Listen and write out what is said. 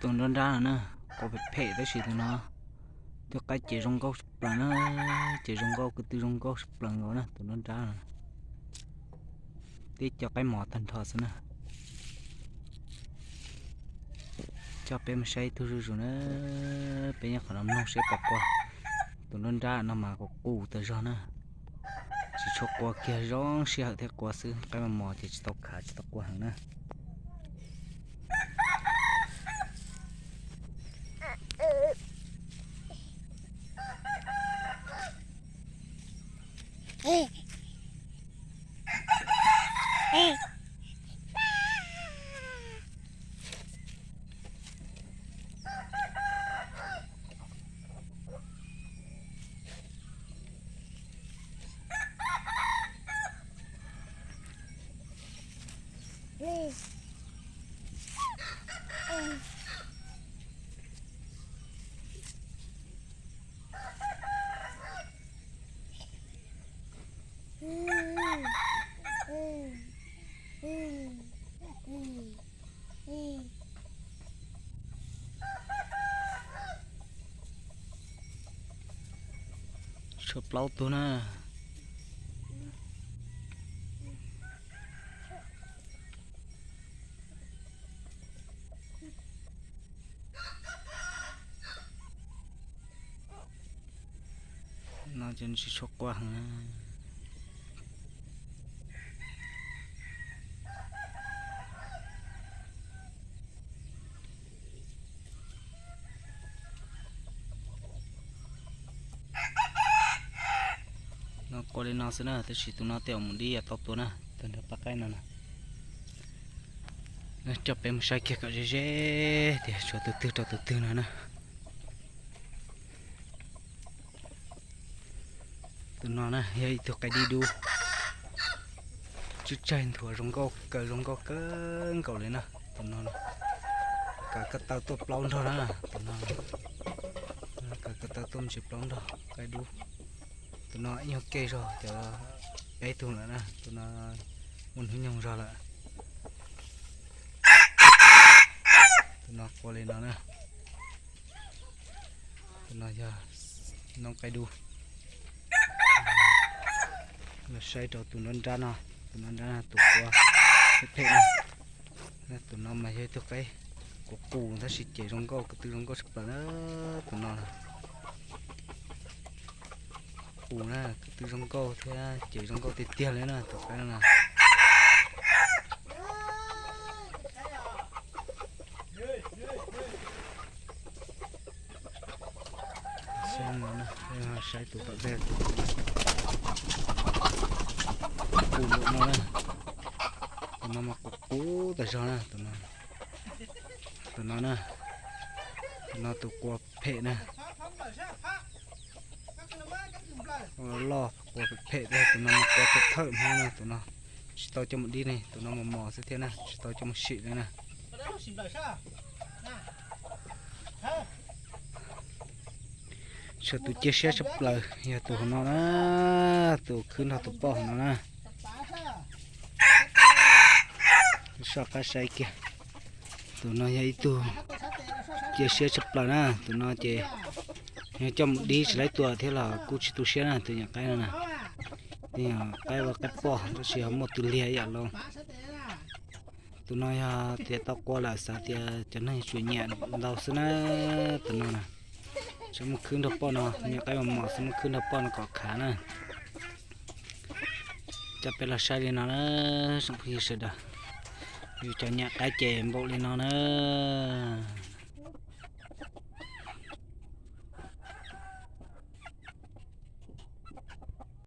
Tus nruab nrab no na, qua phem phem tab sis tus no twb qaib ces zoo nkauj tshaj plaws na, ces zoo nkauj, ko tw zoo nkauj tshaj plaws nkaus na tus nruab nrab no. Tib co qaib mos tag nrho xwb na. Coj peb mus saib ib tug zuj zus na, peb nyob qhov no mloog seb puas qua. Tus nruab nrab no mas qus qus tas zog na, tsis tshua qua kiag, zoo sij hawm thiaj qua xwb, qaib mos mos ces tsis tau khav tsis tau qua heev na. Tshuav plaub tug na. No ces tsis tshua qua heev. No qua li no xwb na, tab sis tus no tej zaum mus dib yuav tau tua na, tus nrog pab qaib no na. Coj peb mus saib kiag kom ze ze tias tshuav tus twg rau tus twg no na. Tus no na yog ib tug qaib dib dub, tsw tsaig nthuav zoo nkauj, kaw zoo nkauj kawg nkaus li na. Tus no kaw ko taw tuaj plaub nrog na, tus no kaw ko taw tuaj me ntsis plaub nrog qaib dub. Tus no ib nyuag ke zog cov peb tug lawm na, tus no muaj hnub nyoog zog lawm. Tus no qua li no na. Tus no yog noob qaib dub. Los saib rau tus nruab nrab no, tus nruab nrab no tus qua phem phem no. Tus no mas yog ib tug qaib qus qus tab sis ces zoo nkauj, ko tw zoo nkauj tshaj plaws na. Tus no qus na, ko tw zoo nkauj thiab ces zoo nkauj tiag tiag li na tus qaib no na. Saib no, saib tus tom ntej, qus npaum no na. Tus no mas qus qus tas zog na tus no. Tus no na, tus no tus qua phem na. Loj qua phem phem, tus no mas qua phem thawj hmoob na, tus no tsis tau coj mus dib ne, tus no mos mos xwb thiab na, tsis tau coj mus sim li na. Tshuav tus cia siab tshaj plaws yog tus hauv no na, tus khwb nrog tus poj hauv no na. Soj qab saib kiag. Tus no yog ib tug cia siab tshaj plaws na, tus no ces yog coj mus dib tsis laib tua thiab los kuj tsis tu siab na, tus nyuam qaib no na. Tus nyuam qaib ua qaib poj tab sis ho muaj tus liag ib yam lawm. Tus no yog tias tau qua lawm xav tias cov neeg yuav tsum nyiam ntau xwb na. Tus no na, tseem muaj khwb nrog poj no, nyuam qaib mos mos xwb, muaj khwb nrog poj no kom khav na. Coj peb los saib li no na, tsoom phooj ywg sawv daws, yus cov nyuam qaib ces npaum li no na.